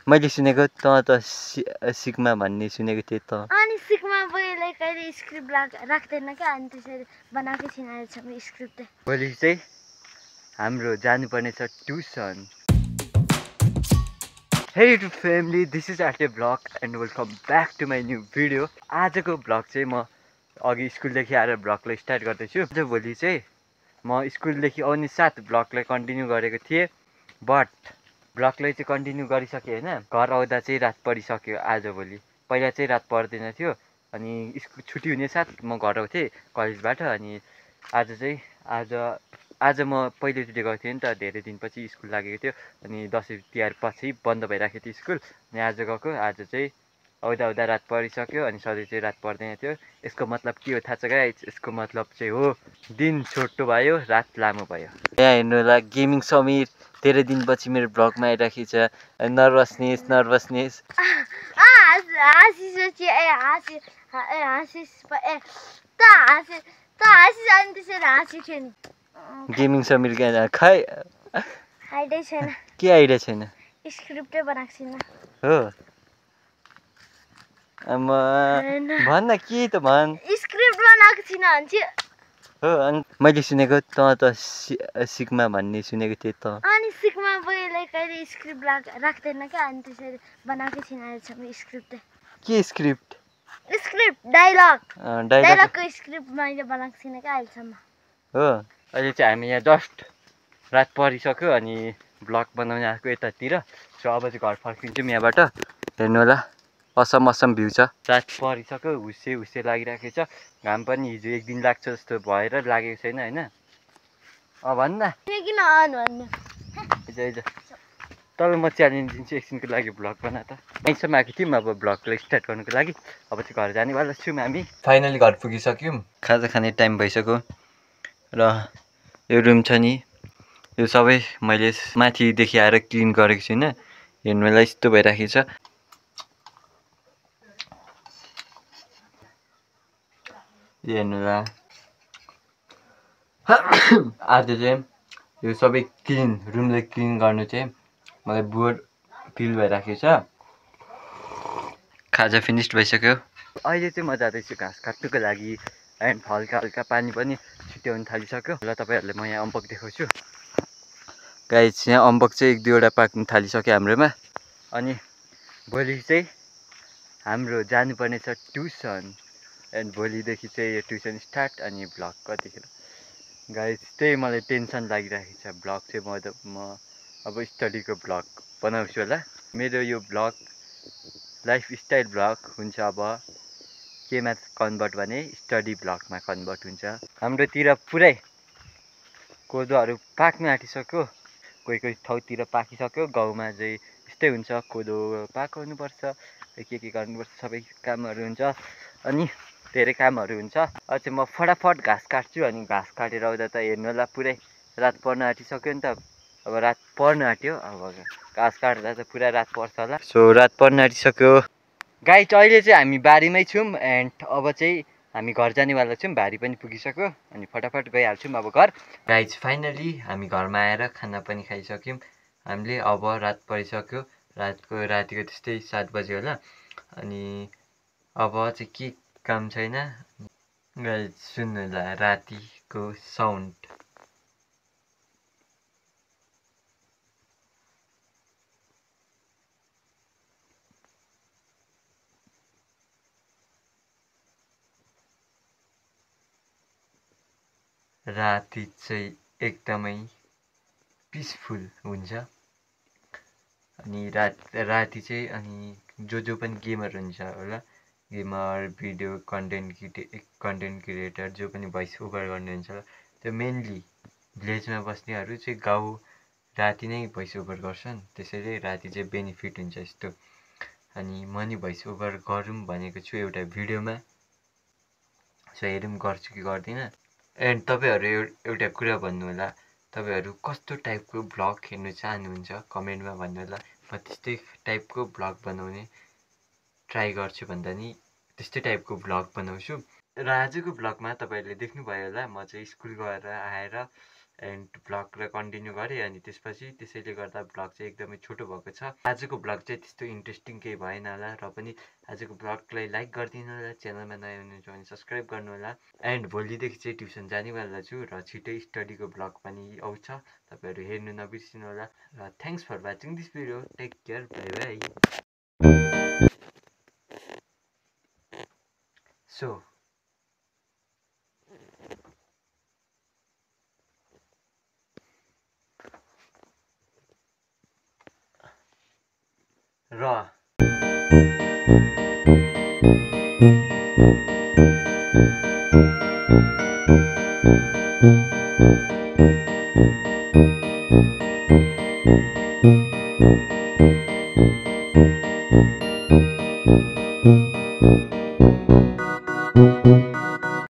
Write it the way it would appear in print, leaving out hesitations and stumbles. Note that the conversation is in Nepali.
मैले सुनेको त सिक्मा भन्ने सुनेको थिएँ त। अनि सिक्मा बहिनीले कहिले स्क्रिप्ट राख्दैन क्या, अनि त्यसरी बनाएकै छैन अहिलेसम्म स्क्रिप्ट। भोलि चाहिँ हाम्रो जानुपर्ने छ tuition. Hey YouTube family, this is Arte Vlog and welcome back to my new video. आजको भ्लग चाहिँ म अघि स्कुलदेखि आएर भ्लगलाई स्टार्ट गर्दैछु। आज भोलि चाहिँ म स्कुलदेखि आउने साथ भ्लगलाई कन्टिन्यू गरेको थिएँ, बट भ्लगलाई चाहिँ कन्टिन्यू गरिसकेँ होइन। घर आउँदा चाहिँ रात परिसक्यो आज भोलि। पहिला चाहिँ रात पर्दैन थियो, अनि स्कुल छुट्टी हुने साथ म घर आउँथेँ कलेजबाट। अनि आज म पहिलोचोटि गएको थिएँ नि त, धेरै दिनपछि स्कुल लागेको थियो। अनि दसैँ तिहार पछि बन्द भइराखेको थियो स्कुल। अनि आज गएको, आज चाहिँ आउँदा रात परिसक्यो। अनि सधैँ चाहिँ रात पर्दैन थियो। यसको मतलब के हो थाहा छ गाइस? यसको मतलब चाहिँ हो दिन छोटो भयो, रात लामो भयो। यहाँ हेर्नु होला, गेमिङ समीर धेरै दिनपछि मेरो भ्लगमा आइराखेको छ। नर्भसनेस गेमिङ समीर खै आइडिया छैन। के आइडिया छैन? स्क्रिप्टै बनाएको छैन हो। भन्न के त भन्। स्क्रिप्ट बनाएको छैन भन्छ हो। अनि मैले सुनेको त सिक्मा भन्ने सुनेको थिएँ त। अनि सिक्मा बहिनीले कहिले स्क्रिप्ट राख्दैन क्या, अनि त्यसरी बनाएकै छैन अहिलेसम्म स्क्रिप्ट। के स्क्रिप्ट? डाइलगको स्क्रिप्ट मैले बनाएको छैन क्या अहिलेसम्म। हो। अहिले चाहिँ हामी यहाँ जस्ट रात परिसक्यो अनि भ्लग बनाउन आएको यतातिर। सो अब चाहिँ घर फर्किन्छौँ यहाँबाट। हेर्नु होला, असम भ्यू छ। रात परिसक्यो, हुस्से लागिरहेको छ। घाम पनि हिजो एक दिन लाग्छ जस्तो भएर लागेको छैन होइन। भन्न किन अन भन्नु? हिजो तल म च्यालेन्ज दिन्छु एकछिनको लागि भ्लग बना त। यहीँसम्म आएको थियौँ, अब भ्लगलाई स्टार्ट गर्नुको लागि। अब चाहिँ घर जानेवाला छौँ हामी। फाइनली घर पुगिसक्यौँ, खाजा खाने टाइम भइसक्यो। र यो रुम छ नि, यो सबै मैले माथिदेखि आएर क्लिन गरेको छुइनँ। हेर्नुलाई यस्तो भइराखेको छ। हेर्नुलाई आज चाहिँ यो सबै रुमलाई क्लिन गर्नु चाहिँ मलाई बोर फिल भइराखेको छ। खाजा फिनिस्ड भइसक्यो। अहिले चाहिँ म जाँदैछु घाँस काट्नुको लागि। एन्ड हल्का पानी पनि छिट्याउनु थालिसक्यो। ल तपाईँहरूलाई म यहाँ अम्बक देखाउँछु। गाइस, यहाँ अम्बक चाहिँ एक दुईवटा पाक्नु थालिसक्यो हाम्रोमा। अनि भोलि चाहिँ हाम्रो जानुपर्ने छ ट्युसन। एन्ड भोलिदेखि चाहिँ यो ट्युसन स्टार्ट। अनि भ्लग कतिखेर गाइस त्यही मलाई टेन्सन लागिरहेको छ। भ्लग चाहिँ म अब स्टडीको भ्लग बनाउँछु होला। मेरो यो भ्लग लाइफस्टाइल भ्लग हुन्छ। अब केमा कन्भर्ट भने स्टडी भ्लगमा कन्भर्ट हुन्छ। हाम्रोतिर पुरै कोदोहरू पाक्नु आँटिसक्यो। कोही ठाउँतिर पाकिसक्यो। गाउँमा चाहिँ यस्तै हुन्छ, कोदो पाकाउनुपर्छ, के गर्नुपर्छ, सबै कामहरू हुन्छ। अनि धेरै कामहरू हुन्छ। अब चाहिँ म फटाफट घाँस काट्छु। अनि घाँस काटेर आउँदा त हेर्नु होला, पुरै रात पर्न आँटिसक्यो नि त। अब रात पर्न आँट्यो, अब घाँस काट्दा त पुरा रात पर्छ होला। सो रात पर्न आँटिसक्यो गाइस। अहिले चाहिँ हामी बारीमै छौँ। एन्ड अब चाहिँ हामी घर जानेवाला छौँ। बारी पनि पुगिसक्यो। अनि फटाफट गइहाल्छौँ अब घर। गाइस फाइनली हामी घरमा आएर खाना पनि खाइसक्यौँ हामीले। अब रात परिसक्यो, रातिको त्यस्तै 7 बजे होला। अनि अब चाहिँ के काम छैन। गाइस सुन्नु होला रातिको साउन्ड। राति चाहिँ एकदमै पिसफुल हुन्छ। अनि राति चाहिँ अनि जो पनि गेमर हुन्छ होला, गेमर, भिडियो कन्टेन्ट क्रिएटर, जो पनि भोइस ओभर गर्नुहुन्छ होला, त्यो मेनली भिलेजमा बस्नेहरू चाहिँ राति नै भोइस ओभर गर्छन्। त्यसैले राति चाहिँ बेनिफिट हुन्छ यस्तो। अनि म नि भोइस ओभर गरौँ भनेको छु एउटा भिडियोमा। सो हेरौँ गर्छु कि गर्दिनँ। एन्ड तपाईँहरू एउटा कुरा भन्नु होला, तपाईँहरू कस्तो टाइपको भ्लग हेर्नु चाहनुहुन्छ कमेन्टमा भन्नु होला। म त्यस्तै टाइपको भ्लग बनाउने ट्राई गर्छु, भन्दा नि त्यस्तै टाइपको भ्लग बनाउँछु। र आजको भ्लगमा तपाईँहरूले देख्नुभयो होला, म चाहिँ स्कुल गएर आएर एन्ड भ्लगलाई कन्टिन्यू गरेँ अनि त्यसैले गर्दा भ्लग चाहिँ एकदमै छोटो भएको छ। आजको भ्लग चाहिँ त्यस्तो इन्ट्रेस्टिङ केही भएन होला र पनि आजको भ्लगलाई लाइक गरिदिनु होला, च्यानलमा नयाँ हुनुहुन्छ भने सब्सक्राइब गर्नु होला। एन्ड भोलिदेखि चाहिँ ट्युसन जानेवाला छु र छिटै स्टडीको भ्लग पनि आउँछ, तपाईँहरू हेर्नु नबिर्सिनु होला। र thanks for watching this video, take care, bye bye. So र